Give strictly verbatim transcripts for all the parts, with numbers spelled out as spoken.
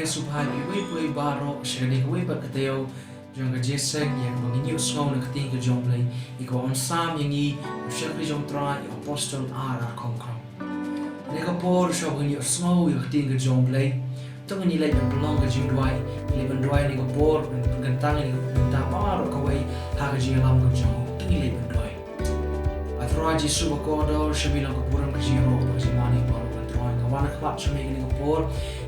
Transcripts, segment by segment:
Sngewbha ïa iwei pa iwei baroh sha kane kawei pat ka taïew jong ka jingïaseng ïa kaba ngin ïohsngew na ka ktien ka jong U Blei, ïa kaba wan sam ïa ngi u shakri jong U Trai, ïa u Apostol R. R. Kongkong. Kane ka por sha ba ngin ïohsngew ïa ka ktien ka jong U Blei, to ngin ïa leit ban pynlong ka jingduwai. Ngin leit ban duwai kane ka por, ban pynkyntang ïa ka bynta baroh kawei ha ka jingïalam ka jong u. To ngin leit ban duwai. A Trai Jisu ba kordor, sha me long ka burom, ka jingïaroh, ka jingmane baroh, A Trai. Nga wan ha khmat jong me kane ka por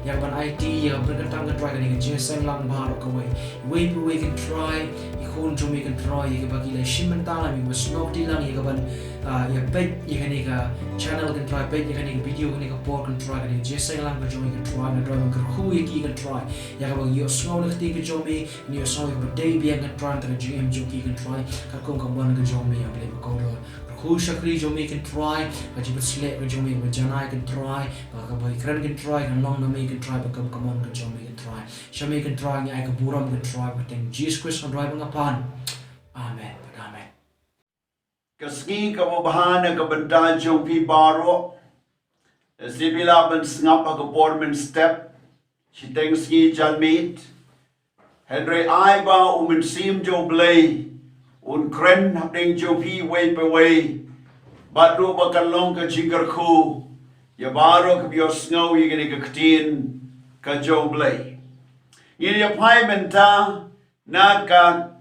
ïa kaban aiti, ïa kaban pynkyntang, A Trai, kane ka jingïaseng lang baroh kawei. Iwei pa iwei, A Trai, i khun jong me, A Trai, ïa kiba ki la shim bynta lang, ïa kiba snoh kti lang ïa kaban, ah, ïa peit ïa kane ka channel, A Trai, peit ïa kane ka video, kane ka por, A Trai, kane ka jingïaseng lang ka jong me, A Trai. Nga duwai ban kyrkhu ïa ki, A Trai, ïa kaba ki ïohsngew na ka ktien ka jong me, ki ïohsngew ïa kaba dei biang, A Trai, na ka jingim jong ki, A Trai, katkum ka mon ka jong me, A Blei ba kordor. Kyrkhu shakri jong me, A Trai, ka jingpynsleh ka jong me, kaba janai, A Trai, ba kaba kren, A Trai, kan long na me, A Trai, ba kaba ka mon ka jong me, A Trai. Sha me, A Trai, ngi ai ka burom, A Trai, ha ka kyrteng Jisu Khrist nga duwai bad nga pan. Amen. Amen. Ka sngi kaba bha na ka bynta jong phi baroh. Lada phi lah ban sngap ha ka por mynstep, shiteng sngi janmiet. Hynrei ai ba U Mynsiem jong U Blei un kren hapdeng jong phi iwei pa iwei, bad ruh ba kan long ka jingkyrkhu ïa baroh kiba ïohsngew ïa kane ka ktien ka jong U Blei. Ngin ïa phai mynta na ka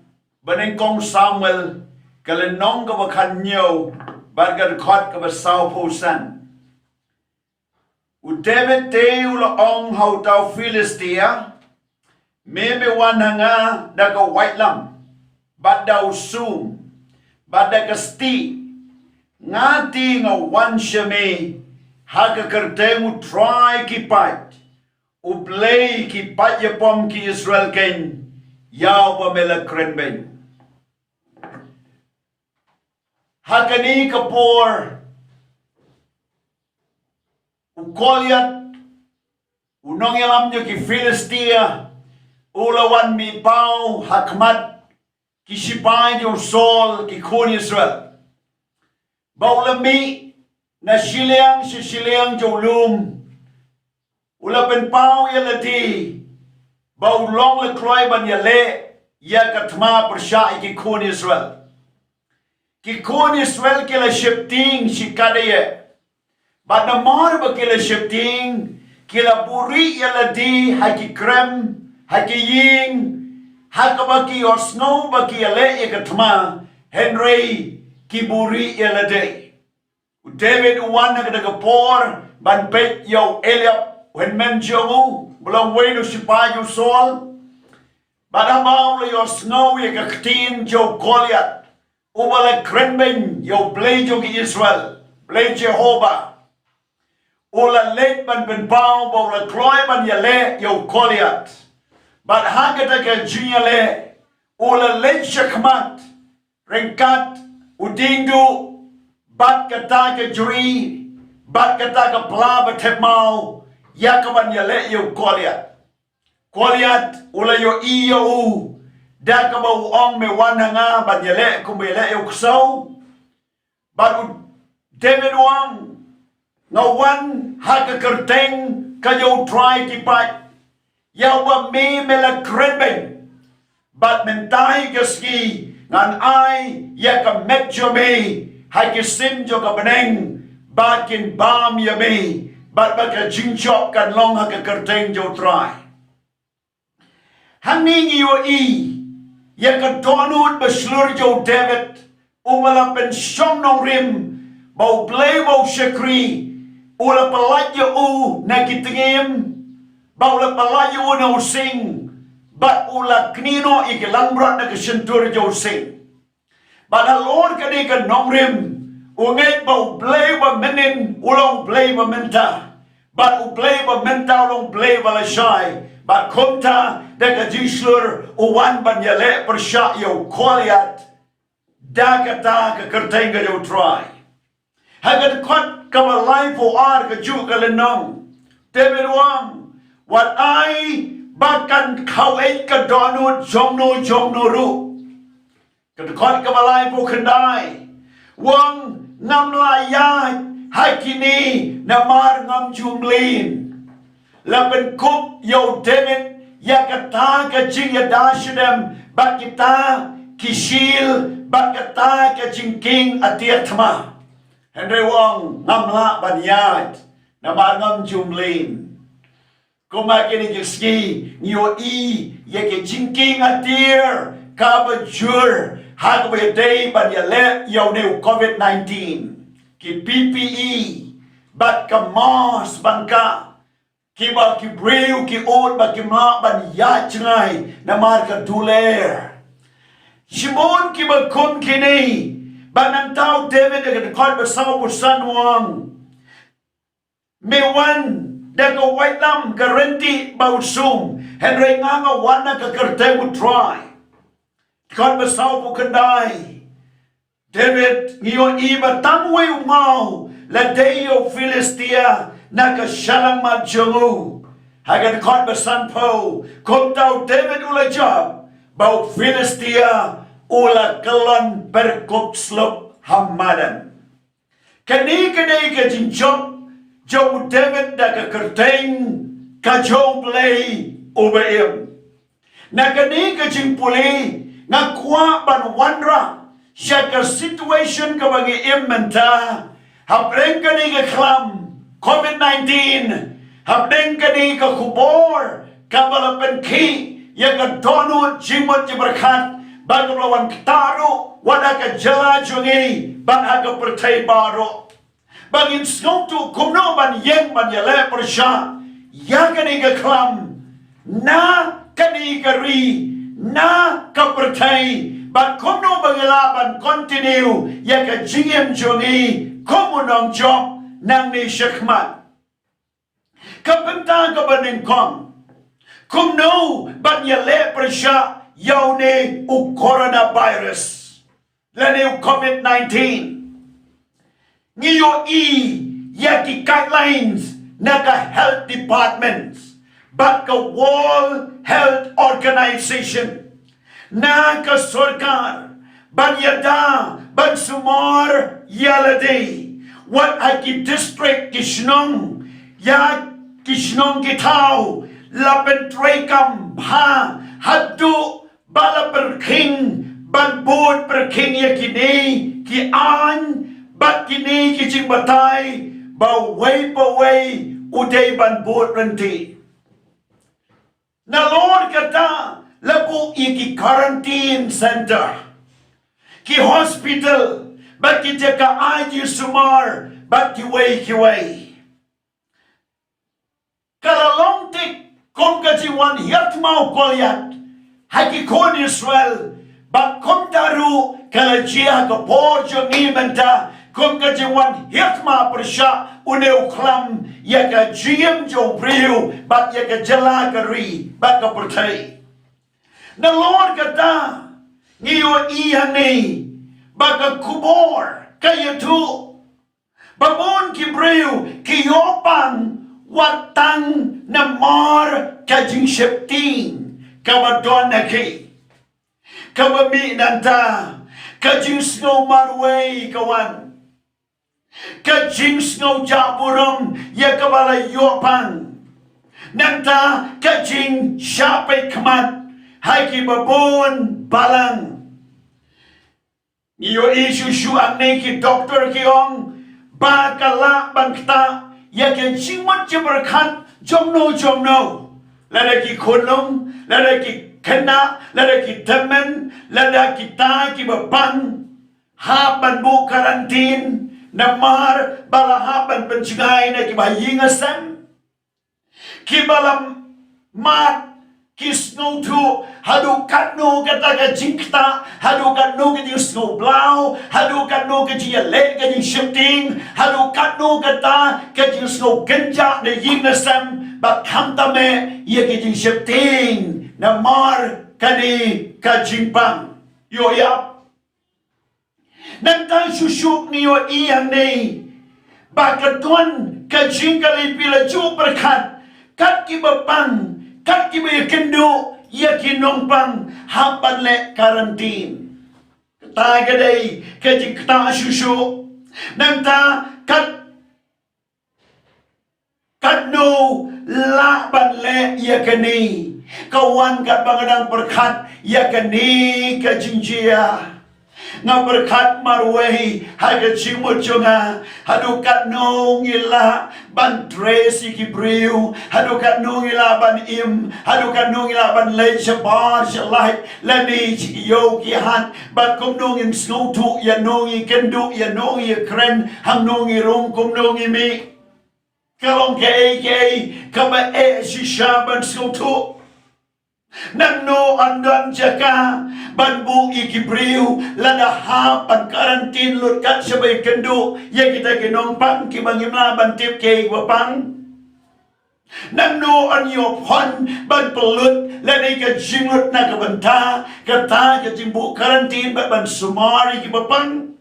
Banyngkong Samuel, ka lynnong kaba khathynñiew bad ka dkhot kaba sawphew san. U David te u la ong ha uta u Philistia, me me wan ha nga da ka waitlam bad da u sum bad da ka stieh. Nga te nga wan sha me ha ka kyrteng U Trai ki paid, U Blei ki paid ïapom ki Israel, keiñ ïa uba me la krenbeiñ. Ha kane ka por u Goliath, u nongïalam jong ki Philistia, u la wan mih paw ha khmat ki shipai jong u Saul, ki khun Israel. Ba u la mih na shiliang sha shiliang jong u lum, u la pynpaw ïa lade ba u long la kloi ban ïaleh ïa ka thma pyrshah ïa ki khun Israel. Ki khun Israel ki la sheptieng shikatdei, bad namar ba ki la sheptieng, ki la buhrieh ïa lade ha ki krem, ha ki ïing, ha kaba ki ïohsngew ba ki ïaleh ïa ka thma, hynrei ki buhrieh ïa lade. U David u wan ha kata ka por ban peit ïa u Eliab, u hynmen jong u, ba long uwei na u shipai jong u Saul. Bad haba u la ïohsngew ïa ka ktien jong u Goliath, uba la krenbeiñ ïa U Blei jong ki Israel, Blei Jehovah, u la leit ban pynpaw ba u la kloi ban ïaleh ïa u Goliath. Bad ha kata ka jingïaleh, u la leit shakhmat ryngkat u diengduh bad kata ka jri bad kata ka pla ba thep maw, ïa kaban ïaleh ïa u Goliath. Goliath u la ïohi ïa u da kaba u ong, me wan ha nga ban ïaleh kumba ïaleh ïa u ksew. Bad u David u ong, nga wan ha ka kyrteng ka jong U Trai ki paid, ïa uba me me la krenbeiñ. Bad mynta ïa ka sngi ngan ai ïa ka met jong me ha ki sim jong ka bneng, ba kin bam ïa me, bad ba ka jingjop kan long ha ka kyrteng jong U Trai. Hangne ngi ïohi ïa ka dohnud ba shlur jong u David, uba la pynshong nongrim ba U Blei uba u shakri u la pyllait ïa u na ki tngiem, ba u la pyllait ïa u na u sing, bad u la knieh noh ïa ki langbrot na ka shyntur jong u sing. Bad halor kane ka nongrim, u ngeit ba U Blei ba mynhynnin u long U Blei ba mynta, bad U Blei ba mynta u long U Blei ba lashai. Bad kumta da ka jingshlur u wan ban ïaleh pyrshah ïa u Goliath da kata ka kyrteng ka jong U Trai. Ha ka dkhot kaba laiphew ar ka juh ka lynnong, David u ong, wat ai ba kan khaw-eit ka dohnud jong no jong no ruh. Ka dkhot kaba laiphew khyndai u ong, ngam lah ïaid ha kine namar ngam ju mlien. la pynkup ïa u David ïa kata ka jingïada shadem bad kita ki shield bad kata ka jingkieng atiar thma. Hynrei u ong, ngam lah ban ïaid namar ngam ju mlien. Kumba kine ki sngi ngi ïohi ïa ki jingkieng atiar kaba jur ha kaba ïadei ban ïaleh ïa une u covid nineteen. Ki P P E bad ka mask bad ka kiba ki briew ki ud ba kim lah ban ïaid jngai namar ka dulir. Shibun kiba kum kine, bad nangta u David ha ka dkhot ba saw u san u ong, me wan da ka waitlam ka ryntih bad u sum, hynrei nga nga wan na ka kyrteng u Trai. Dkhot ba saw u khyndai, David, ngi ïohi ba tang uwei u maw la dei ïa u Philistia na ka shyllangmat jong u. Ha ka dkhot ba sanphew, kumta u David u la jop ba u Philistia u la kyllon pyrkhat slop ha madan. Kane ka dei ka jingjop jong u David da ka kyrteng ka jong u Blei uba im. Na kane ka jingpule nga kwah ban wanrah sha ka situation kaba ngi im mynta. Hapdeng kane ka khlam covid nineteen, hapdeng kane ka khubor kaba la pynkhih ïa ka dohnud jingmut jingpyrkhat, bad kaba la wan ktah ruh wat ha ka jylla jong ngi bad ha ka pyrthei baroh. Ba ngin sngewthuh kumno ban ïeng ban ïaleh pyrshah ïa kane ka khlam, na kane ka ri, na ka pyrthei, bad kumno ba ngi lah ban continue ïa ka jingim jong ngi kum u nongjop nangne shakhmat. Ka bynta kaba nyngkong, kumno ban ïaleh pyrshah ïa une u coronavirus lane u covid nineteen. Ngi ïohi ïa ki guidelines na ka health department bad ka World Health Organization, na ka sorkar, ban ïada ban sumar ïa lade wat ha ki district, ki shnong, ïa ki shnong ki thaw, la pyntreikam bha haduh ba la pyrkhing ban bud pyrkhing ïa kine ki aiñ bad kine ki jingbatai ba uwei pa uwei u dei ban bud ryntih. Nalor kata la buh ïa ki quarantine center, ki hospital bad ki jaka ai jingsumar bad kiwei kiwei. Ka la long tik kum ka jingwan hiar thma u Goliath ha ki khun Israel, bad kumta ruh ka la jia ha ka por jong ngi mynta kum ka jingwan hiar thma pyrshah une u khlam ïa ka jingim jong u briew bad ïa ka jylla, ka ri bad ka pyrthei. Nalor kata ngi ïohi hangne ba ka khubor ka ïathuh ba bun ki briew ki ïoh pang wat tang namar ka jingsheptieng kaba don ha ki. Kaba mih nangta, ka jingsngew marwei ka wan, ka jingsngew jah burom ïa kaba la ïoh pang, nangta ka jingshah peit khmat ha kiba bun balang. Ngi ïohi shuh shuh hangne ki doktor ki ong ba ka lah ban ktah ïa ka jingmut jingpyrkhat jongno jongno, lada ki khunlung, lada ki khynnah, lada ki tymmen, lada kita kiba pang, hap ban buh quarantine namar ba la hap ban pynjngai na kiba ha ïing ha sem. Kiba la mad ki sngewthuh haduh katno kata ka jingktah, haduh katno ka jingsngew blau, haduh katno ka jingïaleh ka jingsheptieng, haduh katno kata ka jingsngew kynjah na ïing na sem, bad khamtam eh ïa ka jingsheptieng namar kane ka jingpang. Ïoh ïap. Nangta shuh shuh ngi ïohi hangne ba ka don ka jingkylli, phi la ju pyrkhat, kat kiba pang, kat kiba ïakynduh ïa ki nongpang hap ban leh quarantine. Kata ka dei ka jingktah shuh shuh. Nangta kat katno lah ban leh ïa kane, ka wan katba nga dang pyrkhat ïa kane ka jingjia. Nga pyrkhat marwei ha ka jingmut jong nga, haduh katno ngi lah ban dress ïa ki briew, haduh katno ngi lah ban im, haduh katno ngi lah ban leit shabar shalait lane sha ki ïew ki hat, bad kumno ngin sngewthuh ïano ngi kynduh, ïano ngi kren, hangno ngi rung, kumno ngi mih. Ka long kaei kaei kaba eh shisha ban sngewthuh. Nangno yn don jaka ban buh ïa ki briew lada hap ban quarantine lut kat shaba ïakynduh ïa kita ki nongpang kiba ngim lah ban tip kiei kiba pang? Nangno yn ïoh phon ban pynlut lane ka jinglut na ka bynta kata ka jingbuh quarantine bad ban sumar ïa kiba pang?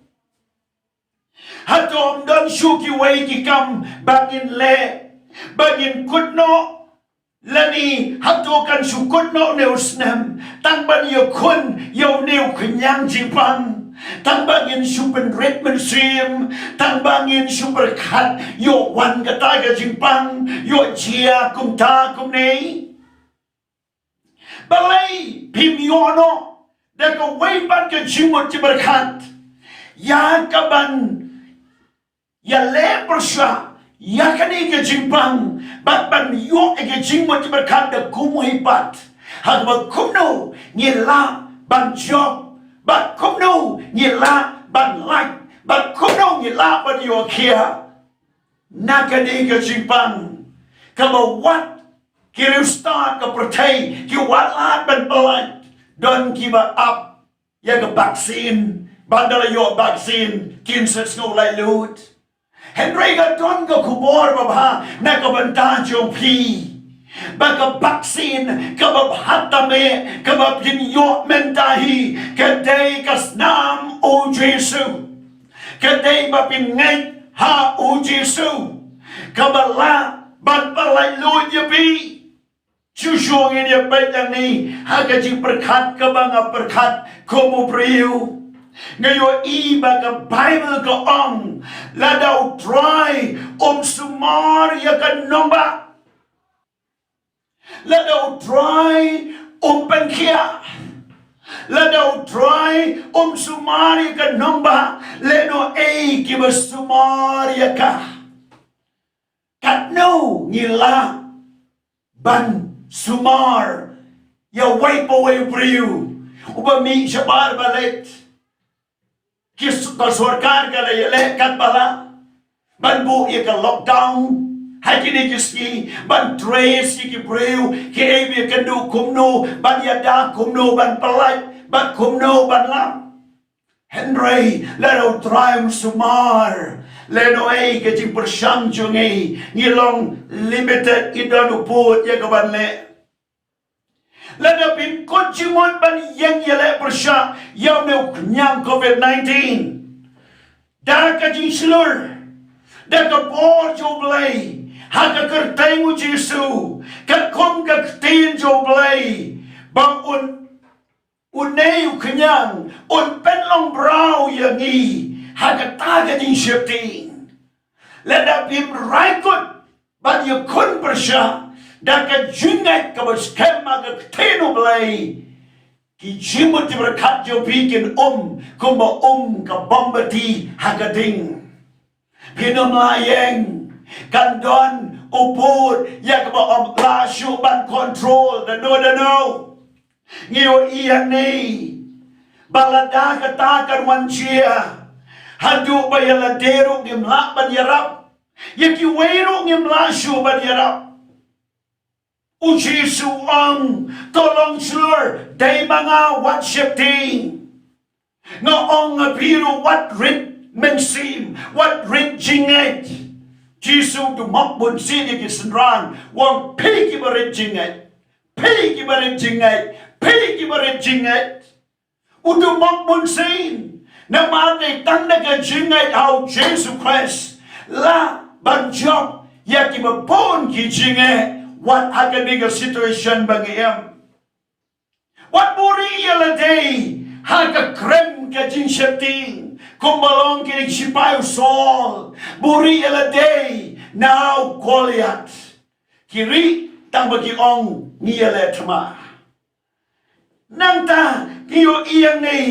Hato ym don shuh kiwei ki kam ba ngin leh, ba ngin kut noh? Lane hato kan shu kut noh une u snem tang ban ïakhun ïa une u khñiang jingpang, tang ba ngin shu pynrit mynsiem, tang ba ngin shu pyrkhat ïoh wan kata ka jingpang, ïoh jia kumta kumne? Balei phim ïoh noh da kawei pat ka jingmut jingpyrkhat ïa kaban ïaleh pyrshah ïa kane ka jingpang bad ban ïoh ïa ka jingmut jingpyrkhat da kumwei pat, ha kaba kumno ngi lah ban jop, bad kumno ngi lah ban lait, bad kumno ngi lah ban ïoh khia na kane ka jingpang kaba wat ki riewstad ka pyrthei ki wad lad ban pynlait? Don kiba ap ïa ka vaccine, bad da la ïoh vaccine kin sa sngew laitluid. Hynrei ka don ka khubor babha na ka bynta jong phi, ba ka vaccine kaba bha tam eh kaba phin ïoh mynta hi ka dei ka snam U Jisu. Ka dei ba phin ngeit ha U Jisu, kaba lah ban pynlaitluid ïa phi. Shuh shuh ngin ïa peit hangne ha ka jingpyrkhat kaba nga pyrkhat kum u briew. Nga ïohi ba ka Baibl ka ong, lada U Trai um sumar ïa ka nongbah, lada U Trai um pynkhiah, lada U Trai um sumar ïa ka nongbah, lehno ei kiba sumar ïa ka? Katno ngi lah ban sumar ïa uwei pa uwei u briew uba mih shabar ba leit? Ki s-, ka sorkar ka la ïaleh katba lah ban buh ïa ka lockdown ha kine ki sngi, ban trace ïa ki briew, kiei ba ïakynduh kumno, ban ïada kumno, ban pynlait bad kumno ban lam. Hynrei lada U Trai um sumar, lehno ei ka jingpyrshang jong ngi? Ngi long limited, ngi don u pud ïa kaban leh. Lada phin kut jingmut ban ïeng ïaleh pyrshah ïa une u khñiang covid nineteen da ka jingshlur, da ka bor jong U Blei, ha ka kyrteng U Jisu, katkum ka ktien jong U Blei, ba un, une u khñiang un pynlong briew ïa ngi ha kata ka jingsheptieng. Lada phim rai kut ban ïakhun pyrshah da ka jingngeit kaba skhem ha ka ktien U Blei, ki jingmut jingpyrkhat jong phi kin um kumba um ka bom bati ha ka ding. Phin ym lah ïeng, kan don u pud ïa kaba ym lah shuh ban control. Dano dano ngi ïohi hangne ba lada kata kan wan jia, haduh ba ïa lade ruh ngim lah ban ïarap, ïa kiwei ruh ngim lah shuh ban ïarap. U Jisu u ong, to long shlur, dei ma nga, wat sheptieng. Nga ong ha phi ruh, wat rit mynsiem, wat rit jingngeit. Jisu u dmok bunsien ïa ki synran, u ong, phi kiba rit jingngeit, phi kiba rit jingngeit, phi kiba rit jingngeit. U dmok bunsien, namar dei tang da ka jingngeit ha U Jisu Khrist lah ban jop ïa kiba bun ki jingeh, wat ha kane ka situation ba ngi im. Wat buhrieh ïa lade ha ka krem ka jingsheptieng, kumba long kine ki shipai u Saul, buhrieh ïa lade na u Goliath. Ki rieh tang ba ki ong ngi ïaleh thma. Nangta ngi ïohi ïa ngi,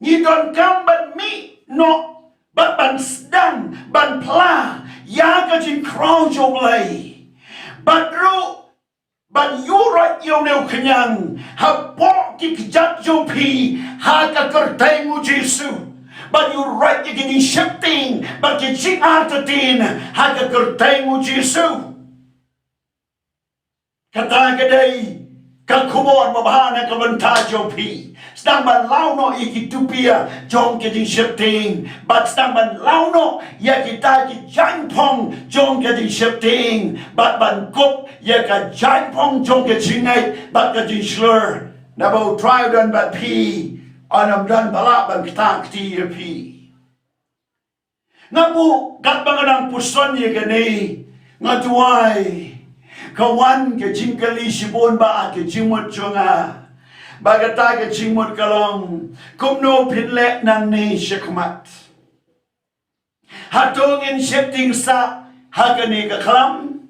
ngi donkam ban mih noh bad ban sdang ban phla ïa ka jingkhraw jong U Blei. Bad ruh ban ïuhroit ïa une u khñiang hapoh ki kjat jong phi ha ka kyrteng U Jisu. Ban ïuhroit ïa ki jingsheptieng bad ki jingartatien ha ka kyrteng U Jisu. Kata ka dei ka khubor babha na ka bynta jong phi. Sdang ban law noh ïa ki tupia jong ka jingsheptieng bad sdang ban law noh ïa kita ki jaiñphong jong ka jingsheptieng bad ban kup ïa ka jaiñphong jong ka jingngeit bad ka jingshlur. Naba U Trai u don bad phi, un ym don ba lah ban ktah kti ïa phi. Nga buh katba nga dang puson ïa kane, nga duwai. Ka wan ka jingkylli shibun ba ha ka jingmut jong nga. Ba kata ka jingmut ka long, kumno phin leh nangne shakhmat? Hato ngin sheptieng sah ha kane ka khlam?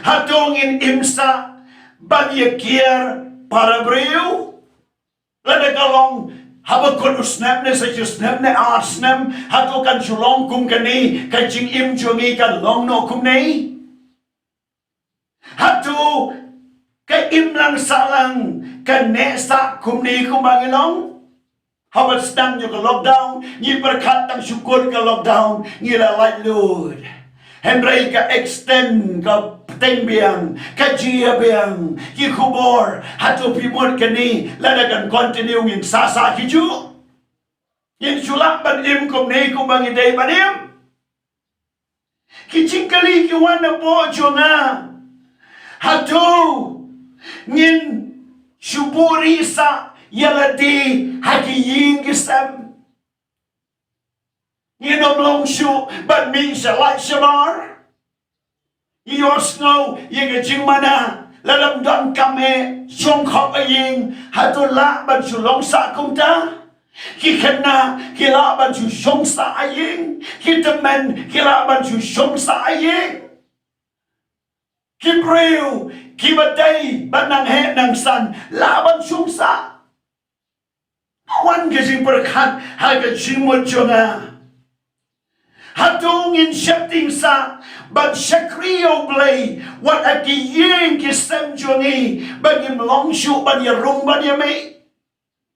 Hato ngin im sah ban ïa kiar para briew? Lada ka long haba kut u snem ne sa shi snem ne ar snem, hato kan shu long kum kane, ka jingim jong ngi kan long noh kumne? Hato ka imlang sahlang kan neh sah kumne kumba ngi long? Haba sdang ïa ka lockdown, ngi pyrkhat tang shu kut ka lockdown, ngi la laitluid. Hynrei ka extend, ka bteng biang, ka jia biang ki khubor, hato phi mut kane, lada kan continue ngin sah sah ki juh? Ngin shu lah ban im kumne kumba ngi dei ban im? Ki jingkylli ki wan hapoh jong nga. Hato ngin shu buhrieh sah ïa lade ha ki ïing ki sem? Ngin ym long shuh ban mih sha lait sha bar? Ïohsngew ïa ka jingmana, lada ym don kam eh, shong khop ha ïing, hato lah ban shu long sah kumta? Ki khynnah ki lah ban shu shong sah ha ïing, ki tymmen ki lah ban shu shong sah ha ïing. Ki briew kiba dei ban nang heh nang san lah ban shong sah. Wan ka jingpyrkhat ha ka jingmut jong nga. Hato ngin sheptieng sah ban shakri ïa U Blei wat ha ki ïing ki sem jong ngi, ba ngim long shuh ban ïarung ban ïamih?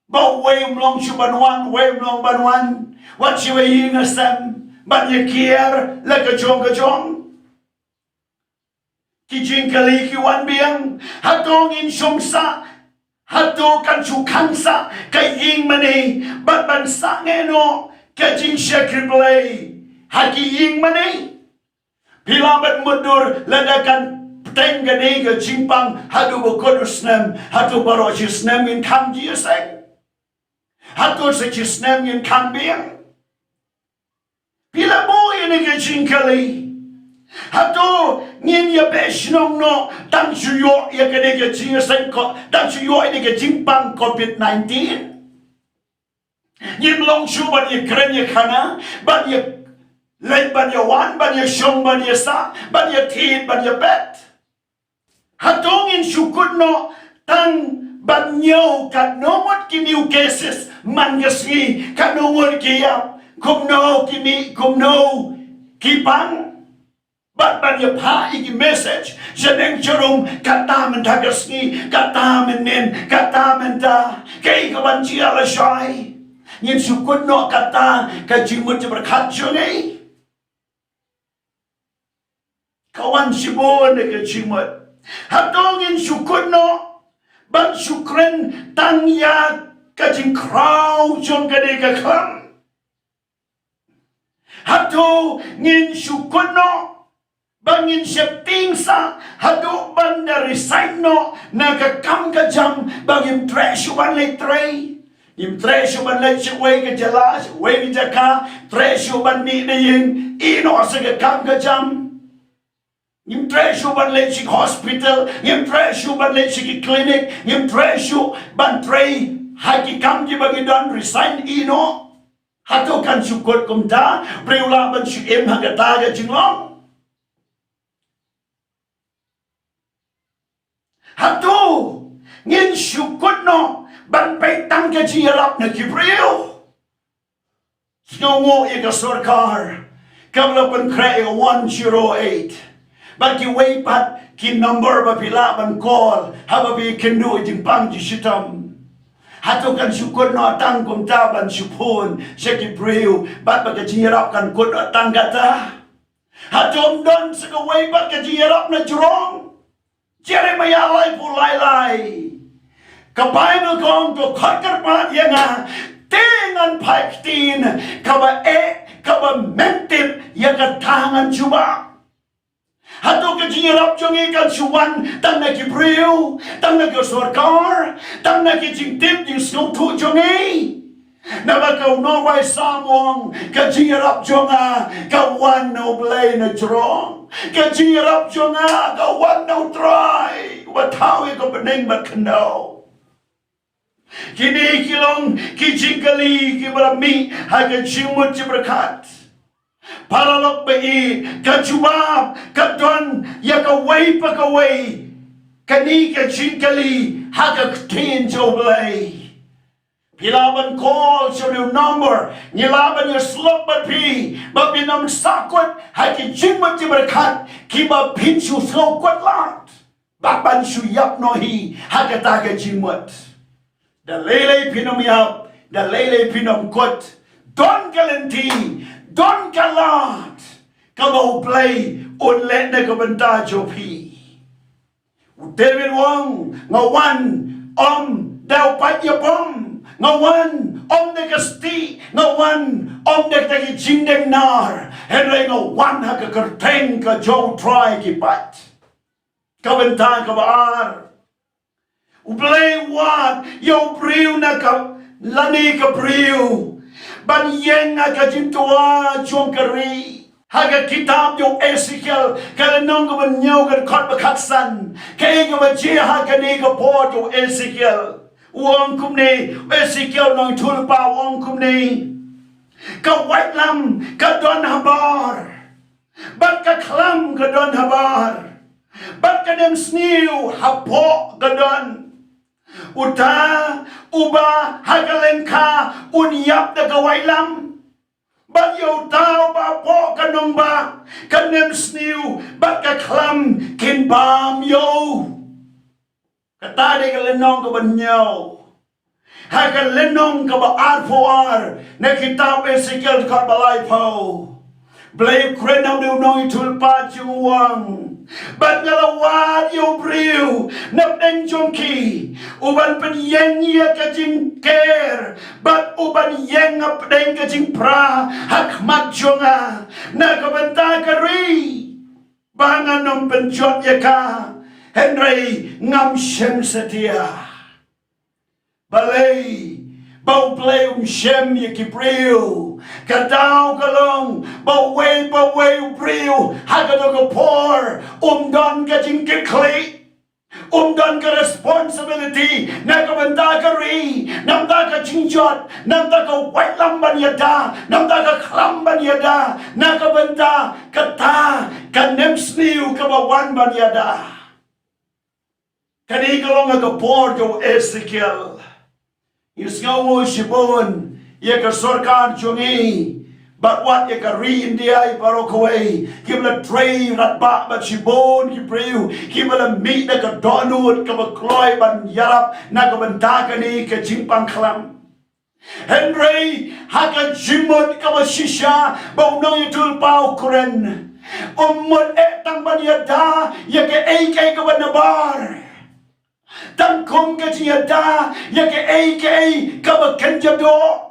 Ba uwei um long shuh ban wan, uwei um long ban wan, wat shuh ïa ïing ïa sem ban ïa kiar la ka jong ka jong. Ki jingkylli ki wan biang, hato ngin shong sah, hato kan shu khang sah ka ïing mane, bad ban sangeh noh ka jingshakri Blei ha ki ïing mane? Phi lah ban mutdur lada kan bteng kane ka jingpang haduh ba kut u snem, hato baroh shi snem ngin khang jingïaseng? Hato sa shi snem ngin khang biang? Phi la buh ïa kane ka jingkylli. Hato ngin ïa beh shnong noh tang shu ïoh ïa kane ka jingïaseng ko, tang shu ïoh ïa kane ka jingpang covid nineteen? Ngim long shuh ban ïa kren ïa khana, ban ïa leit ban ïa wan, ban ïa shong ban ïa sah, ban ïa thied ban ïa peit. Hato ngin shu kut noh tang ban ñiew katno ngut ki new cases man ka sngi, katno ngut ki ïap, kumno ki mih, kumno ki pang? Bad ban ïa phah ïa ki message shaneng sharum, kata mynta ka sngi, kata mynnin, kata mynta, kaei kaban jia lashai. Ngin shu kut noh kata ka jingmut jingpyrkhat jong ngi. Ka wan shibun na ka jingmut. Hato ngin shu kut noh ban shu kren tang ïa ka jingkhraw jong kane ka khlam? Hato ngin shu kut noh ba ngin sheptieng sah haduh ban da resign noh na ka kam ka jam, ba ngim treh shuh ban leit trei? Ngim treh shuh ban leit sha kawei ka jylla, sha kawei ka jaka, treh shuh ban mih na ïing, ïeh noh sa ka kam ka jam. Ngim treh shuh ban leit sha ki hospital, ngim treh shuh ban leit sha ki clinic, ngim treh shuh ban trei ha ki kam kiba ngi don, resign, ïeh noh. Hato kan shu kut kumta, briew lah ban shu im ha kata ka jinglong? Hato ngin shu kut noh ban peit tang ka jingïarap na ki briew? Sngewnguh ïa ka sorkar kaba la pynkhreh ïa ka one zero eight bad kiwei pat ki number ba phi lah ban call haba phi kynduh jingpang jingshitom. Hato kan shu kut noh tang kumta ban shu phone sha ki briew bad ba ka jingïarap kan kut noh tang kata? Hato ym don sa kawei pat ka jingïarap na jrong? Jeremiah laiphew lai lai. Ka Baibl ka ong, to khot kyrpad ïa nga, te ngan phai ktien, kaba eh, kaba men tip ïa kata ngan jubab. Hato ka jingïarap jong ngi kan shu wan tang na ki briew, tang na ka sorkar, tang na ki jingtip jingsngewthuh jong ngi? Naba ka u nongrwai Salm u ong, ka jingïarap jong nga ka wan na U Blei na jrong. Ka jingïarap jong nga ka wan na U Trai uba thaw ïa ka bneng bad khyndew. Kine ki long ki jingkylli kiba la mih ha ka jingmut jingpyrkhat. Paralok ba ïeit, ka jubab ka don ïa kawei pa kawei kane ka jingkylli ha ka ktien jong U Blei. Phi lah ban call sha u number, ngi lah ban ïasyllok bad phi ba phin ym sahkut ha ki jingmut jingpyrkhat kiba phin shu sngewkut lad bad ban shu ïap noh hi ha kata ka jingmut. Da lei lei phin ym ïap, da lei lei phin ym kut. Don ka lynti, don ka lad kaba U Blei un leh na ka bynta jong phi. U David u ong, nga wan ym da u paid ïabom, nga wan ym da ka stieh, nga wan ym da kata ka jingdeng nar, hynrei nga wan ha ka kyrteng ka jong U Trai ki paid. Ka bynta kaba ar, U Blei u wad ïa u briew na ka lane ka briew ban ïeng ha ka jingtwa jong ka ri. Ha ka kitab jong u Esekiel, ka lynnong kaba hynñiew, ka dkhot ba khatsan, kaei kaba jia ha kane ka por jong u Esekiel? U ong kumne, u Esekiel u nongïathuhlypa u ong kumne, ka waitlam ka don habar, bad ka khlam ka don habar, bad ka nemsniew hapoh ka don. Uta uba ha ka lyngkha un ïap da ka waitlam, bad ïa uta uba hapoh ka nongbah, ka nemsniew bad ka khlam kin bam ïa u. Kata dei ka lynnong kaba hynñiew. Ha ka lynnong kaba arphew ar na kitab Esekiel, dkhot ba laiphew, Blei u kren na une u nongïathuhlypa jong u, u ong, bad nga la wad ïa u briew na pdeng jong ki, u ban pynïeng ïa ka jingker, bad u ban ïeng hapdeng ka jingpra ha khmat jong nga na ka bynta ka ri, ba ngan ym pynjot ïa ka, hynrei ngam shym satia. Balei ba U Blei um shem ïa ki briew? Ka daw ka long ba uwei pa uwei u briew ha kata ka por um don ka jingkitkhlieh, um don ka responsibility na ka bynta ka ri, na bynta ka jingjot, na bynta ka waitlam ban ïada, na bynta ka khlam ban ïada, na ka bynta kata ka nemsniew kaba wan ban ïada. Kane ka long ha ka por jong u Esekiel. Ngi sngewnguh shibun ïa ka sorkar jong ngi, bad wat ïa ka ri India baroh kawei, kiba la trei radbah bad shibun ki briew kiba la mih da ka dohnud kaba kloi ban ïarap na ka bynta kane ka jingpang khlam. Hynrei ha ka jingmut kaba shisha ba u nongïathuhlypa u kren, um mut eh tang ban ïada ïa kaei kaei kaba nabar, tang kum ka jingïada ïa kaei kaei kaba kynja doh.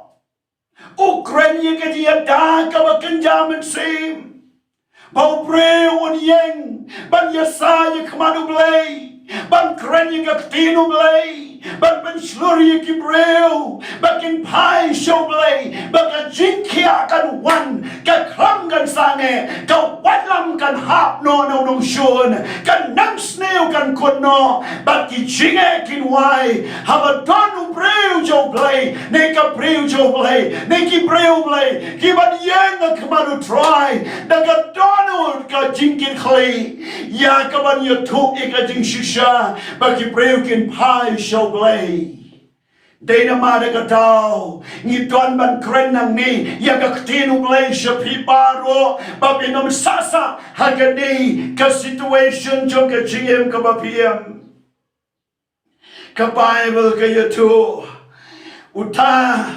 U kren ïa ka jingïada kaba kynja mynsiem, ba u briew un ïeng ban ïasai ïa khmat U Blei, ban kren ïa ka ktien U Blei, ban pynshlur ïa ki briew ba kin phai sha U Blei, ba ka jingkhiah kan wan, ka khlam kan sangeh, ka watlam kan hap noh na u nongshun, ka nang sniew kan kut noh, bad ki jingeh kin wai. Haba don u briew jong U Blei, ne ka briew jong U Blei, ne ki briew U Blei, ki ban ïeng ha khmat U Trai, da ka dohnud ka jingkitkhlieh, ïa ka ban ïathuh ïa ka jingshisha, ba ki briew kin phai sha U Blei. Dei namar kata, ngi don ban kren nangne ïa ka ktien U Blei sha phi baroh, ba phin ym sah sah ha kane ka situation jong ka jingim kaba phi im. Ka Baibl ka ïathuh, uta,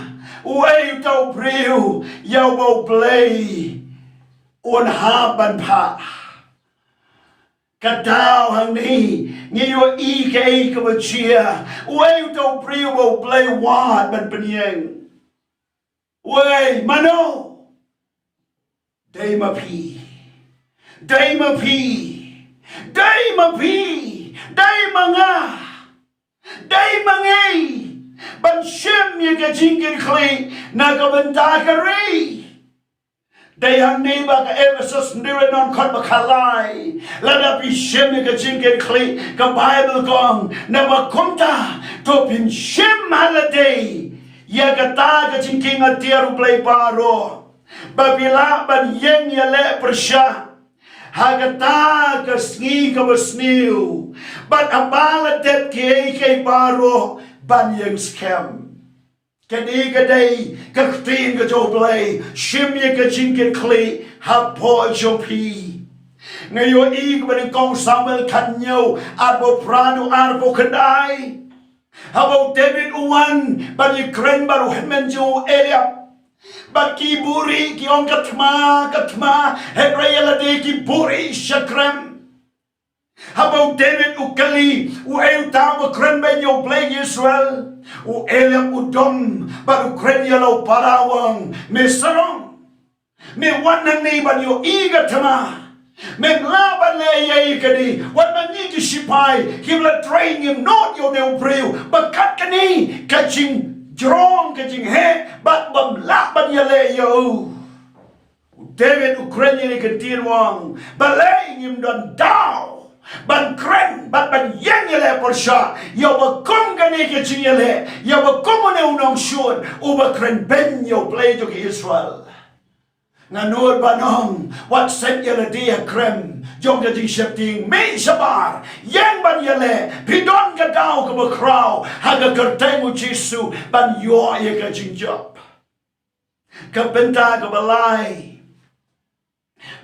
uei uta u briew ïa uba U Blei un hap ban phah. Ka daw hangne ngi ïohi kaei kaba jia. Uei uta u briew uba U Blei u wad ban pynïeng? Uei, mano? Dei ma phi. Dei ma phi. Dei ma phi. Dei ma nga. Dei ma ngi. Ban shim ïa ka jingkitkhlieh na ka bynta ka ri. Dei hangne ba ka Ephesus hynriew lynnong khat bad khatlai. Lada phi shim ïa ka jingkitkhlieh, ka Baibl ka ong, naba kumta to phin shim ha lade ïa kata ka jingkieng atiar U Blei baroh, ba phi lah ban ïeng ïaleh pyrshah ha kata ka sngi kaba sniew, bad haba la dep kiei kiei baroh ban ïeng skhem. Kane ka dei ka ktien ka jong U Blei, shim ïa ka jingkitkhlieh hapoh jong phi. Nga ïohi kaba nyngkong Samuel khathynñiew, arphew phra haduh arphew khyndai. Haba u David u wan ban ïakren bad u hynmen jong u Eliab, bad ki buhrieh ki ong, ka thma, ka thma, hynrei ïa lade ki buhrieh shakrem. Haba u David u kylli, uei uta uba kren beiñ ïa U Blei Israel, u Eliab u dom bad u kren ïa la u para, u ong, me sarong, me wan hangne ban ïohi ka thma. Mem lah ban leh ei ei ïa kane, wat ma ngi ki shipai kiba la trei, ngim nud ïa une u briew, ba kat kane ka jingjrong, ka jingheh, bad bym lah ban ïaleh ïa u. U David u kren ïa kane ka ktien, u ong, balei ngim don daw ban kren bad ban ïeng ïaleh pyrshah ïa uba kum kane ka jingïaleh, ïa uba kum une u nongshun uba kren beiñ ïa U Blei jong ki Israel? Nga nud ban ong, wat set ïa lade ha krem jong ka jingsheptieng, mih shabar, ïeng ban ïaleh, phi don ka daw kaba khraw ha ka kyrteng U Jisu ban ïoh ïa ka jingjop. Ka bynta kaba lai,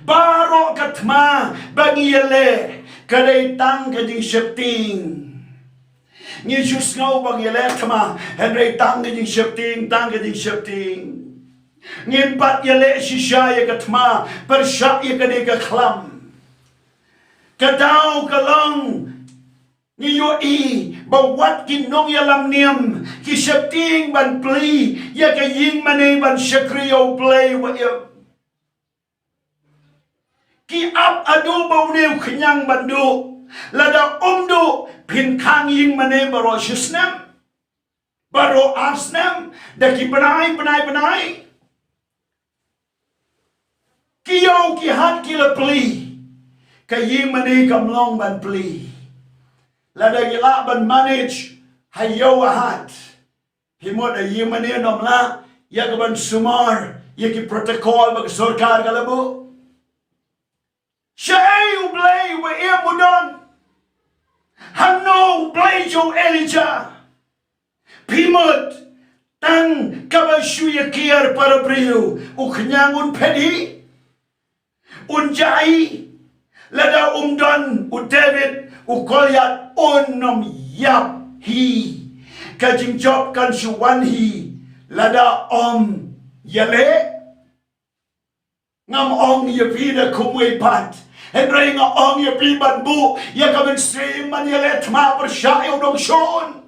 baroh ka thma ba ngi ïaleh ka dei tang ka jingsheptieng. Ngi shu sngew ba ngi ïaleh thma, hynrei tang ka jingsheptieng, tang ka jingsheptieng. Ngim pat ïaleh shisha ïa ka thma pyrshah ïa kane ka khlam. Ka daw ka long, ngi ïohi ba wat ki nongïalam niam ki sheptieng ban plie ïa ka ïingmane ban shakri ïa U Blei uba im. Ki ap haduh ba une u khñiang ban duh. Lada um duh, phin khang ïingmane baroh shi snem, baroh ar snem, da ki bnai, bnai, bnai. Ki ïew ki hat ki la plie, ka ïingmane kam long ban plie. Lada ngi lah ban manage ha ïew ha hat, phi mut ha ïingmane ym lah ïa ka ban sumar ïa ki protocol ba ka sorkar ka la buh? Shaei U Blei uba im u don? Hangno U Blei jong u Elijah? Phi mut tang kaba shu ïa kiar para briew u khñiang un phet hi, un jah hi? Lada um don u David, u Goliath un ym ïap hi. Ka jingjop kan shu wan hi lada um ïaleh. Ngam ong ïa phi da kumwei pat, hynrei nga ong ïa phi ban buh ïa ka mynsiem ban ïaleh thma pyrshah ïa u nongshun.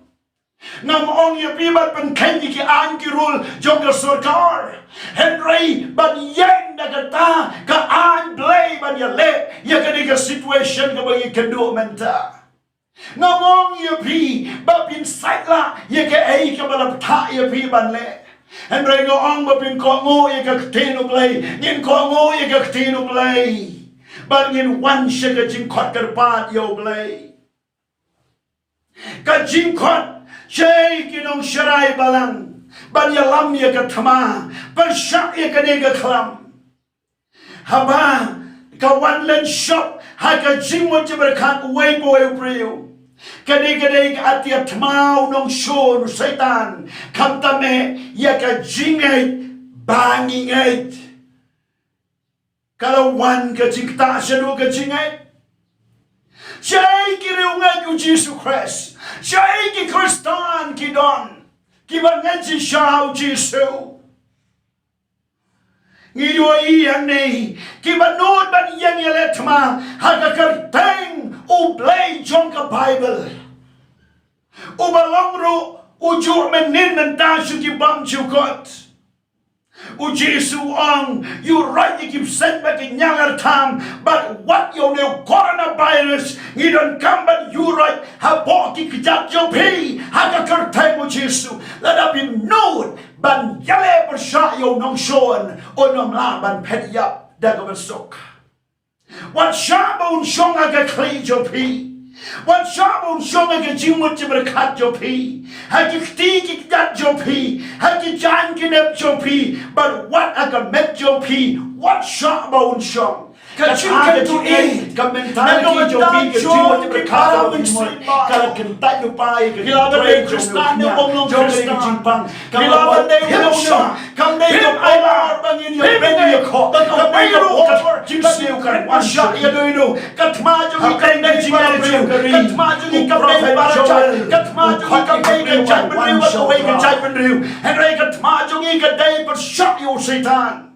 Ngam ong ïa phi ban pynkheiñ ïa ki aiñ ki rule jong ka sorkar, hynrei ban ïeng da kata ka aiñ Blei ban ïaleh ïa kane ka situation kaba ngi kynduh mynta. Ngam ong ïa phi ba phin pynshai la ïa kaei kaba la bthah ïa phi ban leh. Hynrei nga ong ba phin kohnguh ïa ka ktien U Blei, ngin kohnguh ïa ka ktien U Blei. Bad ngin wan sha ka jingkhot kyrpad ïa U Blei. Ka jingkhot, shei ki nongsharai balang ban ïalam ïa ka thma, pyrshah ïa kane ka khlam. Haba ka wan len shop ha ka jingmut jingpyrkhat uwei pa uwei u briew, kane ka dei ka atiat thma u nongshun u Soitan, khamtam eh ïa ka jingngeit ba ngi ngeit. Ka la wan ka jingktah shaduh ka jingngeit. Shei ki riewngeit u Jisu Khrist, shei ki Khristan ki don kiba ngeit shisha ha u Jisu. Ngi ïohi hangne kiba nud ban ïeng ïaleh thma ha ka kyrteng U Blei jong ka Baibl, uba long ruh u juh mynnin mynta sha ki bymjukut. U Jisu u ong, ïuhroit ïa ki bseiñ bad ki ñiangartam, bad wat ïa une u coronavirus. Ngi donkam ban ïuhroit hapoh ki kjat jong phi ha ka kyrteng u Jisu. Lada phi nud ban ïaleh pyrshah ïa u nongshun, un ym lah ban phet ïap da kaba suk. Wat shah ba un shong ha ka khlieh jong phi. Wat shah ba un shong ha ka jingmut jingpyrkhat jong phi, ha ki kti ki kjat jong phi, ha ki jaiñ ki nep jong phi, bad wat ha ka met jong phi. Wat shah ba un shong. Ka jingkyntu ïa ka mentality jong phi, ka jingmut jingpyrkhat jong phi, ka la kyntait lypa ïa ka jingtrei jong u Khristan, jong ka jingpang. Ka la wan dei u nongshun. Kam dei kam ai lar ba ngin ïa pynïakhoh. Kam dei ruh ka jingsniew kan wan shah ïa doi no. Ka thma jong ngi kam dei para briew. Ka thma jong ngi kam dei para jait. Ka thma jong ngi kam dei ka jaitbynriew bad kawei ka jaitbynriew. Hynrei ka thma jong ngi ka dei pyrshah ïa u Soitan.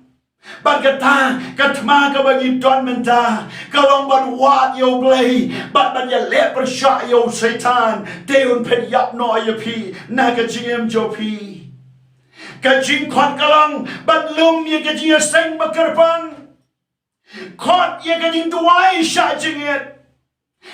Bad kata ka thma kaba ngi don mynta ka long ban wad ïa U Blei bad ban ïaleh pyrshah ïa u Soitan. Te un pynïap noh ïa phi na ka jingim jong phi. Ka jingkhot ka long ban lum ïa ka jingïaseng ba kyrpang. Khot ïa ka jingduwai shah jingit.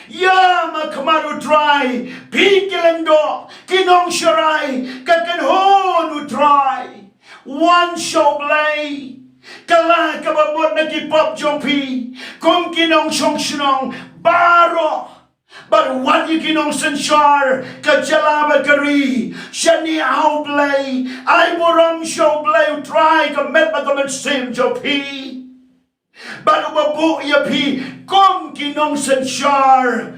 Ïam ha khmat U Trai, phi ki lyngdoh, ki nongsharai, ka kynhun U Trai. Wan sha U Blei. Kylla kaba mut na ki pop jong phi, kum ki nongshong shnong baroh. Bad wat ïa ki nongsynshar ka jylla bad ka ri. Shaniah ha U Blei, ai burom sha U Blei U Trai ka met bad ka mynsiem jong phi. Bad uba buh ïa phi kum ki nongsynshar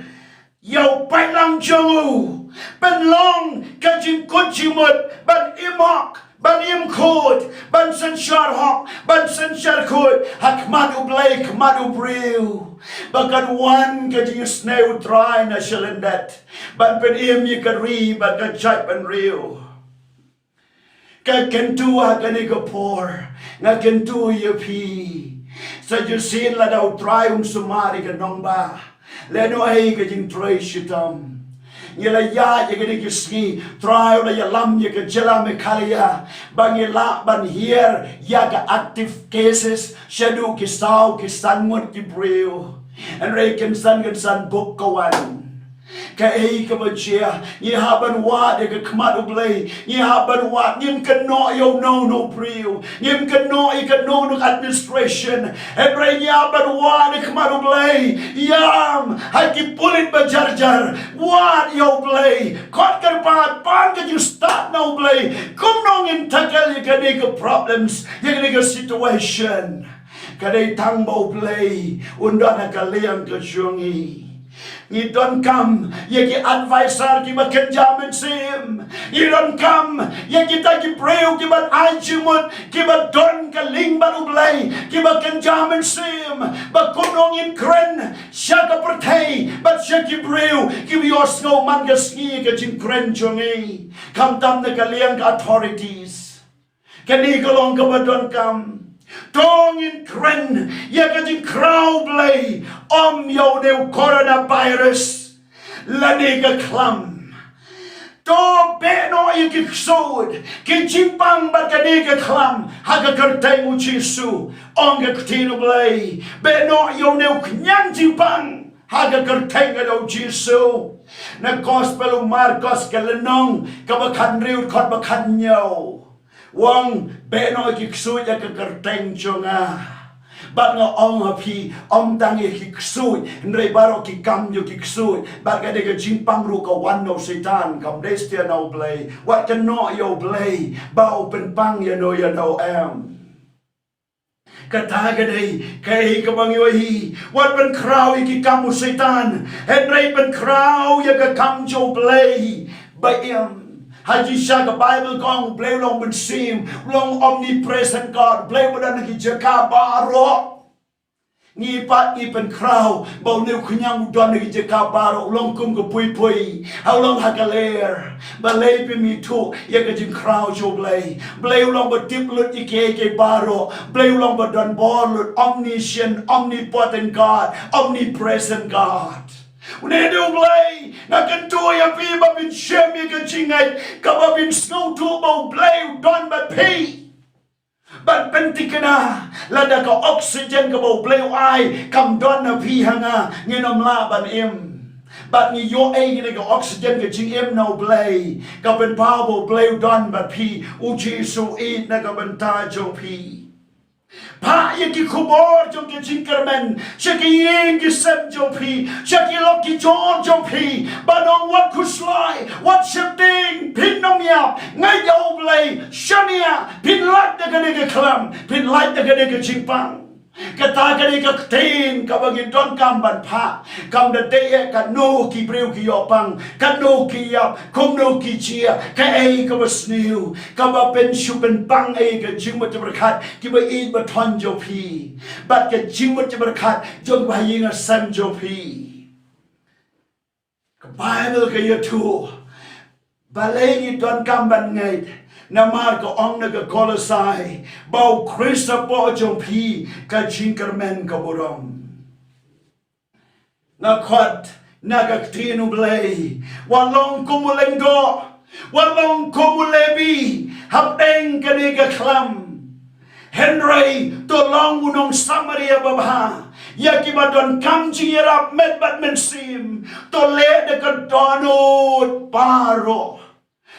ïa u paidlang jong u. Pynlong ka jingkut jingmut ban im hok, ban im khuid, ban synshar hok, ban synshar khuid ha khmat U Blei, khmat u briew. Ba kan wan ka jingisynei U Trai na shalyndet ban pynim ïa ka ri bad ka jaitbynriew. Ka kyntu ha kane ka por, nga kyntu ïa phi. Sa shisien lada U Trai un sumar ïa ka nongbah, lehnohei ka jingtrei shitom. Ngi la ïaid ïa kine ki sngi, Trai u la ïalam ïa ka jylla Meghalaya ba ngi lah ban hiar ïa ka active cases shaduh ki saw ki san ngut ki briew. Hynrei kynsan kynsan bok ka wan. Kaei kaba jia, ngi hap ban wad ïa ka khmat U Blei, ngi hap ban wad, ngim kynnoh ïa uno uno u briew, ngim kynnoh ïa kano kano ka administration. Hynrei ngi hap ban wad ïa ka khmat U Blei. Ïam ha ki pulit ba jar jar, wad ïa U Blei. Khot kyrpad, pan ka jingstad na U Blei. Kumno ngin tackle ïa kane ka problems, ïa kane ka situation. Ka dei tang ba U Blei un don ha ka liang ka jong ngi. Ngi donkam ïa ki advisor kiba kynja mynsiem. Ngi donkam ïa kita ki briew kiban ai jingmut, kiba don ka lieng bad U Blei, kiba kynja mynsiem. Ba kumno ngin kren sha ka pyrthei bad sha ki briew kiba ïohsngew man ka sngi ka jingkren jong ngi, khamtam na ka liang ka authorities. Kane ka long kaba donkam. To ngin kren ïa ka jingkhraw Blei, ym ïa une u coronavirus lane ka khlam. To beh noh ïa ki ksuid ki jingpang bad kane ka khlam ha ka kyrteng u Jisu, ong ka ktien u Blei. Beh noh ïa une u khñiang jingpang ha ka kyrteng ka jong u Jisu. Na gospel u Markos ka lynnong kaba khathynriew dkhot ba khathynñiew, u ong, beh noh ïa ki ksuid ha ka kyrteng jong nga. Bad nga ong ha phi, ym tang ïa ki ksuid, hynrei baroh ki kam jong ki ksuid. Bad ka dei ka jingpang ruh ka wan na u Soitan, kam dei satia na u Blei. Wat kynnoh ïa u Blei ba u pynpang ïano ïano, em. Kata ka dei kaei kaba ngi ïohi. Wat pynkhraw ïa ki kam u Soitan, hynrei pynkhraw ïa ka kam jong u Blei ba im. Ha jingshisha ka Baibl ka ong u Blei u long mynsiem, u long omnipresent God, u Blei uba don ha ki jaka baroh. Ngi pat ngi pynkhraw ba une u khñiang u don ha ki jaka baroh, u long kum ka pui pui, ha u long ha ka ler. Balei phim ithuh ïa ka jingkhraw jong u Blei? Blei u long ba tip lut ïa kiei kiei baroh. Blei u long ba don bor lut, omniscient, omnipotent God, omnipresent God. Une dei u Blei, nga kyntu ïa phi ba phin shem ïa ka jingngeit kaba phin sngewthuh ba u Blei u don bad phi. Bad pynthikna, lada ka oxygen kaba u Blei u ai kam don na phi ha nga, ngin ym lah ban im. Bad ngi ïoh ei kane ka oxygen, ka jingim na u Blei, ka pynpaw ba u Blei u don bad phi, u Jisu u ïeit na ka bynta jong phi. Phah ïa ki khubor jong ka jingkyrmen sha ki ïing ki sem jong phi, sha ki lok ki jor jong phi, ban ong wat khuslai, wat sheptieng, phin ym ïap, ngeit ïa u Blei, shaniah, phin lait da kane ka khlam, phin lait da kane ka jingpang. Kata ka dei ka ktien kaba ngi donkam ban phah. Kam da dei eh katno ki briew ki ïoh pang, katno ki ïap, kumno ki jia, kaei kaba sniew, kaba pyn shu pynpang ïa ka jingmut jingpyrkhat kiba ïeit ba thon jong phi, bad ka jingmut jingpyrkhat jong kiba ha ïing ha sem jong phi. Ka Baibl ka ïathuh balei ngi donkam ban ngeit. Namar ka ong na ka Kolosai ba u Khrist hapoh jong phi ka jingkyrmen ka burom. Nga khot na ka ktien u Blei, wat long kum u lyngdoh, wat long kum u Lebi hapdeng kane ka khlam. Hynrei to long u nong Samaria babha ïa kiba donkam jingïarap met bad mynsiem. To leh da ka dohnud baroh.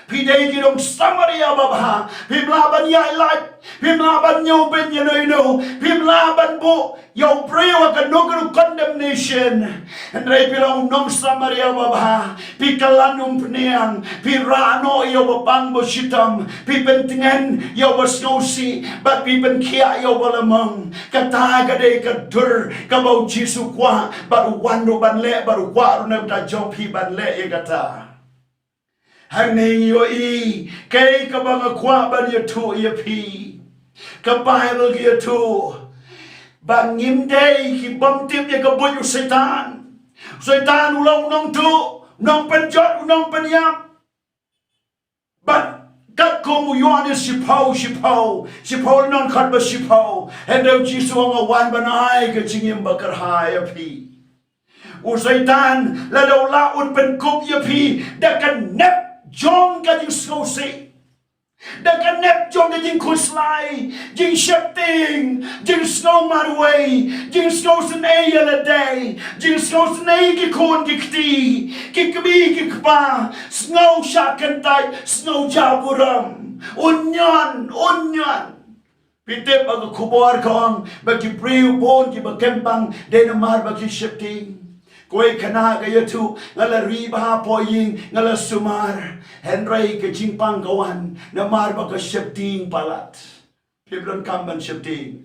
Phi dei ki nong Samaria babha, phim lah ban ïaid lait, phim lah ban ñiewbeiñ ïano ïano, phim lah ban buh ïa u briew ha kano kano condemnation. Hynrei phi long u nong Samaria babha, phi kylla umphniang, phi rah noh ïa uba pang ba shitom, phi pyntngen ïa uba sngewsih, bad phi pynkhiah ïa uba lamong. Kata ka dei ka dur kaba u Jisu u kwah, bad u wan ruh ban leh, bad u kwah ruh na ka bynta jong phi ban leh ïa kata. Hangne ngi ïohi kaei kaba nga kwah ban ïathuh ïa phi. Ka Baibl ka ïathuh ba ngim dei ki bym tip ïa ka buit u Soitan. U Soitan u long u nongtuh, u nongpynjot, u nongpynïap. Bad katkum u Ïoannis shiphew, shiphew, shiphew lynnong khat ba shiphew, hynrei u Jisu u ong nga wan ban ai ka jingim ba kyrhai ïa phi. U Soitan lada u lah un pynkup ïa phi da ka nep jong ka jingsngewsih, da ka nep jong ka jingkhuslai, jingsheptieng, jingsngew marwei, jingsngew sngewsynei ïa lade, jingsngew sngewsynei ki khun ki kti, ki kmie ki kpa, sngew shah kyntait, sngew jah burom. Un ñion, un ñion. Phi tip ba ka khubor ka ong ba ki briew bun kiba kynpang dei namar ba ki sheptieng. Kawei ka khynnah ka ïathuh, nga la ri bha hapoh ïing, nga la sumar. Hynrei ka jingpang ka wan namar ba ka sheptieng palat. Phi donkam ban sheptieng.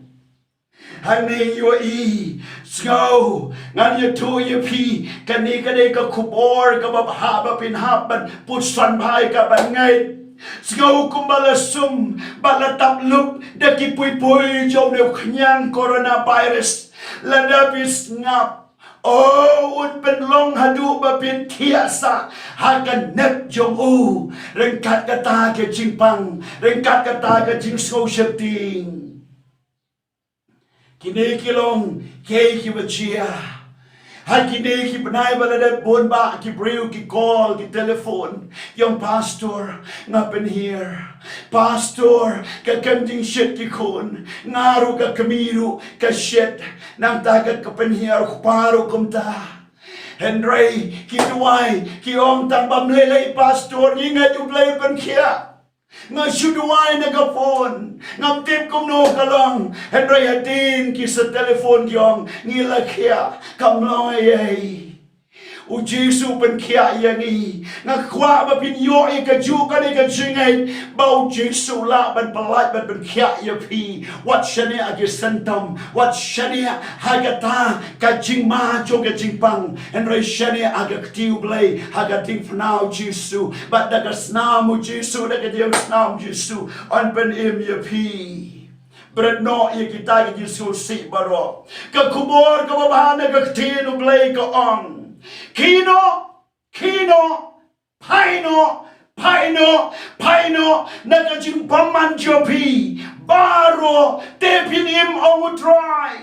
Hangne ïohi, sngew, ngan ïathuh ïa phi, kane ka dei ka khubor kaba bha ba phin hap ban putson bha ïa ka ban ngeit. Sngew kumba la sum bad la tap lup da ki pui pui jong une u khñiang coronavirus. Lada phi sngap, o, un pynlong haduh ba phin thiah sah ha ka nep jong u. Ryngkat kata ka jingpang, ryngkat kata ka jingsngew sheptieng. Kine ki long kiei kiba jia. Ha kine ki bnai ba la dep bun bah ki briew ki call, ki telephone, ki ong pastor, nga pynhiar. Pastor, ka kem jingshit ki khun. Nga ruh ka kmie ruh ka shit. Nangta ka, ka pynhiar, u kpa ruh kumta. Hynrei ki duwai, ki ong tang ba ym lei lei pastor, ngi ngeit U Blei pynkhiah. Nga shu duwai na ka phone, ngam tip kumno ka long. Hynrei hadien ki sa telephone ki ong, ngi la khiah, kam long ei ei. U Jisu pynkhiah ïa ngi. Nga kwah ba phin ïoh ïa kajuh kane ka jingngeit ba U Jisu u lah ban pyllait ban pynkhiah ïa phi. Wat shaniah ha ki symptom, wat shaniah ha kata ka jingma jong ka jingpang. Hynrei shaniah ha ka kti U Blei, ha ka diengphna U Jisu, bad da ka snam U Jisu, da ka jingïasnam U Jisu, yn pynim ïa phi. Bret noh ïa kita ki jingsngewsih baroh. Ka khubor kaba bha na ka ktien U Blei ka ong, khie noh, khie noh, phai noh, phai noh, phai noh na ka jingbymman jong phi baroh, te phin im, ong U Trai.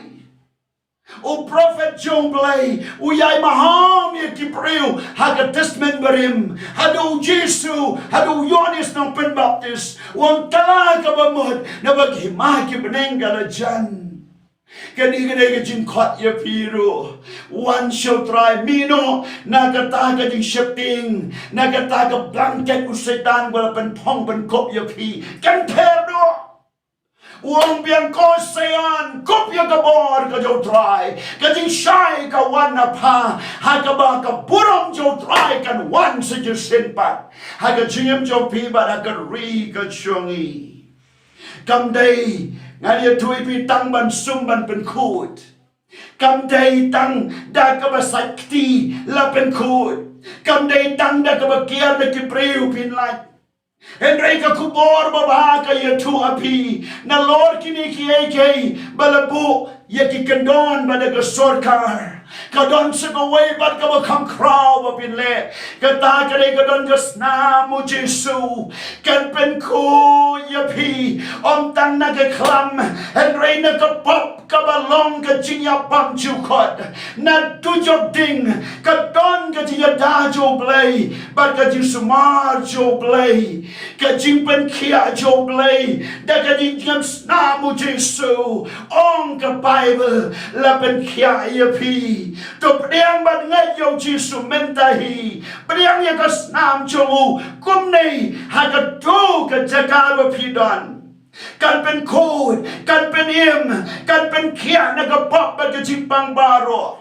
U prophet jong U Blei u ïai maham ïa ki briew ha ka Testament Barim. Haduh U Jisu, haduh u Ïoannis Nongpynbaptis, u ong, kylla kaba mut, naba ka hima ki bneng ka la jan. Kane ka dei ka jingkhot ïa phi ruh. Wan sha U Trai, mih noh na kata ka jingsheptieng, na kata ka blanket u Soitan ba la pynphong pynkup ïa phi. Kynther noh. U ong biang, ko Zion, kup ïa ka bor ka jong U Trai. Ka jingshai ka wan na pha, ha kaba ka burom jong U Trai kan wan sa shisien pat ha ka jingim jong phi bad ha ka ri ka jong ngi. Kam dei, ngan ïathuh ïa phi, tang ban sum ban pynkhuid. Kam dei tang da kaba sait kti la pynkhuid. Kam dei tang da kaba kiar da ki briew phin lait. Hynrei ka khubor babha ka ïathuh ha phi, nalor kine kiei kiei ba la buh ïa ki kyndon bad da ka sorkar, ka don sa kawei pat kaba kham khraw ba phin leh. Kata ka dei ka don ka snam U Jisu. Kan pynkhuid ïa phi, ym tang na ka khlam, hynrei na ka pop kaba long ka jingïapang jukut. Na dujok ding ka don ka jingïada jong U Blei bad ka jingsumar jong U Blei. Ka jingpynkhiah jong U Blei da ka jingïasnam U Jisu. Ong ka Baibl, la pynkhiah ïa phi. To pdiang bad ngeit ïa U Jisu mynta hi. Pdiang ïa ka snam jong u kumne ha kato ka jaka ba phi don. Kan pynkhuid, kan pynim, kan pynkhiah na ka pop bad ka jingpang baroh.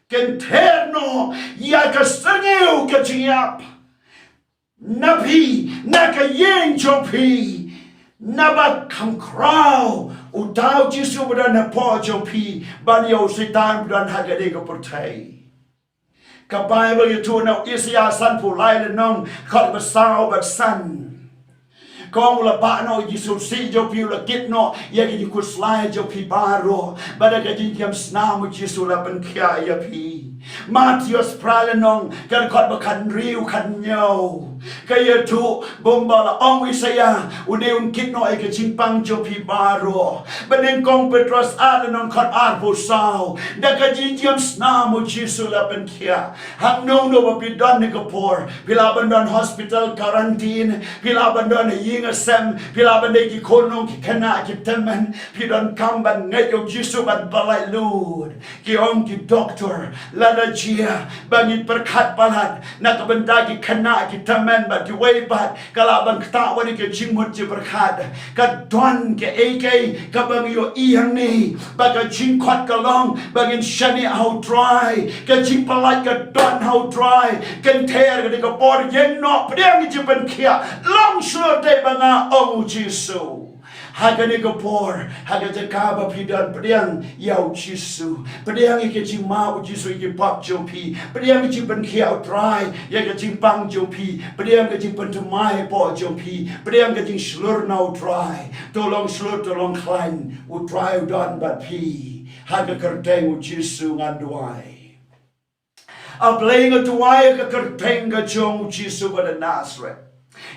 Kynther noh ïa ka syrngiew ka jingïap na phi, na ka ïing jong phi. Naba kham khraw uta U Jisu ba don hapoh jong phi ban ïa u Soitan ba don ha kane ka pyrthei. Ka Baibl ïathuh na u Isaïah sanphew lai lynnong, khat ba saw bad san. Ka ong, u la bah noh ïa ki jingsngewsih jong phi, u la kit noh ïa ki jingkhuslai jong phi baroh. Bad da ka jingïasnam U Jisu u la pynkhiah ïa phi. Mathaios phra lynnong, ka dkhot ba khathynriew khathynñiew, ka ïathuh ba kumba la ong u Isaïah, une un kit noh ïa ka jingpang jong phi baroh. Banyngkong Petros ar lynnong, dkhot arphew saw, da ka jingïasnam U Jisu u la pynkhiah. Hangno hangno ba phi don ha kane ka por, phi lah ban don hospital quarantine, phi lah ban don ha ïing ha sem, phi lah ban dei ki khunlung ki khynnah ki tymmen, phi donkam ban ngeit ïa U Jisu ban pyllait lut. Ki ong ki doktor, lada jia ba ngin pyrkhat palat na ka bynta ki khynnah ki tymmen bad kiwei pat, ka lah ban ktah wat ïa ka jingmut jingpyrkhat. Ka don kaei kaei kaba ngi ïohi hangne, ba ka jingkhot ka long ba ngin shaniah ha U Trai. Ka jingpyllait ka don ha U Trai. Kynther kane ka por, ïeng noh, pdiang ïa ka jingpynkhiah. Long shlur dei ba nga, ong U Jisu. Ha kane ka por, ha ka jaka ba phi don, pdiang ïa U Jisu. Pdiang ïa ka jingma U Jisu ïa ki pop jong phi. Pdiang ïa ka jingpynkhiah U Trai ïa ka jingpang jong phi. Pdiang ïa ka jingpynthymmai hapoh jong phi. Pdiang ïa ka jingshlur na U Trai. To long shlur, to long khlaiñ, U Trai u don bad phi. Ha ka kyrteng U Jisu ngan duwai. A Blei, nga duwai ha ka kyrteng ka jong U Jisu ba na Nasareth.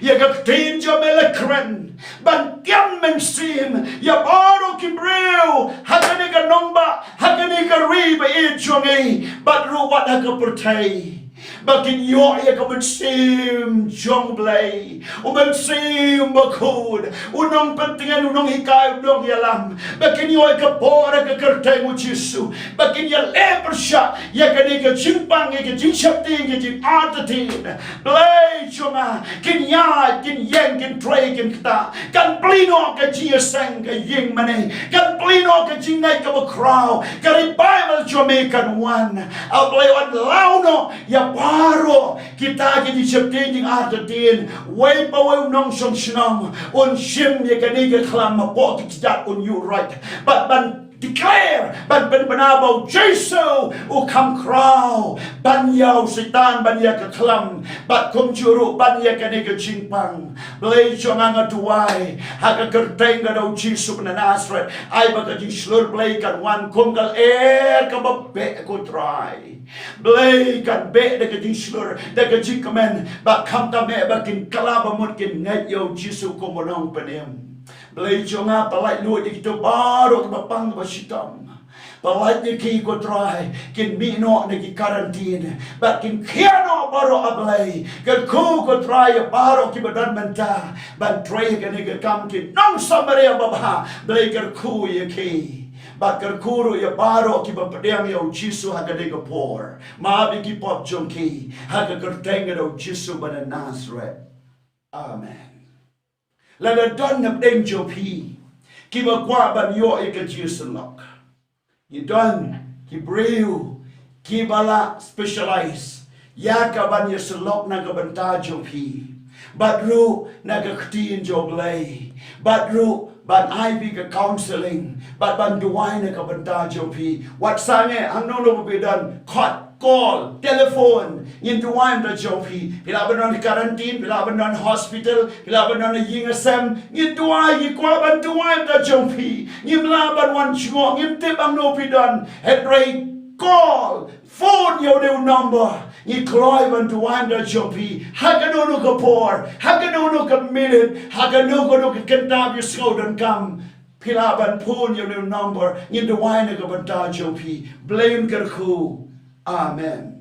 Ïa ka ktien jong me la kren ban tiam mynsiem ïa baroh ki briew ha kane ka nongbah, ha kane ka ri ba ïeit jong ngi, bad ruh wat ha ka pyrthei. Ba kin ïoh ïa ka mynsiem jong Blei, u Mynsiem Bakhuid, u nongpyntngen, u nonghikai, u nongïalam. Ba kin ïoh ïa ka bor ha ka kyrteng u Jisu. Ba kin ïaleh pyrshah ïa kane ka jingpang, ïa ka jingsheptieng, ïa ka jingartatien. Blei jong nga, kin ïaid, kin ïeng, kin trei, kin ktah. Kan plie noh ka jingïaseng, ka ïing mane. Kan plie noh ka jingngeit kaba khraw. Ka revival jong me kan wan. A Blei, wanlaw noh ïa baroh kita ki jingsheptieng, jingartatien. Wei pa wei u nongshong shnong un shim ïa kane ka khlam, hapoh ki kjat un ïuh roit. Bad ban declare, ban pynbna ba u Jisu u kham khraw ban ïa u Soitan, ban ïa ka khlam, bad kumjuh ruh ban ïa kane ka jingpang. Blei jong nga, nga duwai ha ka kyrteng ka dei u Jisu ba na Nasareth, ai ba ka jingshlur Blei kan wan kum ka lyer kaba beh, ko Trai. Blei, kan beh da ka jingshlur, da ka jingkmen, bad khamtam eh ba kin kylla ba mut kin ngeit ïa u Jisu kum u Nongpynim. Blei jong nga, pyllait lut ïa kito baroh kiba pang, kiba shitom. Pyllait ïa ki, ko Trai, kin mih noh na ki quarantine. Bad kin khia noh baroh, A Blei. Kyrkhu, ko Trai, ïa baroh kiba don bynta ban trei ha kane ka kam, ki nongsamaria babha. Blei, kyrkhu ïa ki. Bad kyrkhu ruh ïa baroh kiba pdiang ïa u Jisu ha kane ka por. Map ïa ki pop jong ki ha ka kyrteng ka dei u Jisu ba na Nasareth. Amen. Lada don napdeng jong phi kiba kwah ban ïoh ïa ka jingïasyllok, ngi don ki briew kiba la specialize ïa ka ban ïasyllok na ka bynta jong phi, bad ruh na ka ktien jong U Blei, bad ruh ban ai phi ka counseling, bad ban duwai na ka bynta jong phi. Wat sangeh hangno hangno ba phi don, khot, call, telephone, ngin duwai na ka bynta jong phi. Phi lah ban don quarantine, phi lah ban don hospital, phi lah ban don ïing sem, ngin duwai, ngi kwah ban duwai na ka bynta jong phi. Ngim lah ban wan jngoh, ngim tip hangno phi don. Hynrei call, phone ïa une u number. Ngi kloi ban duwai na ka bynta jong phi ha kano kano ka por, ha kano kano ka minit, ha kano kano ka kynta ba ïohsngew donkam. Phi lah ban phone ïa une u number. Ngin duwai na ka bynta jong phi. Blei un kyrkhu. Amen.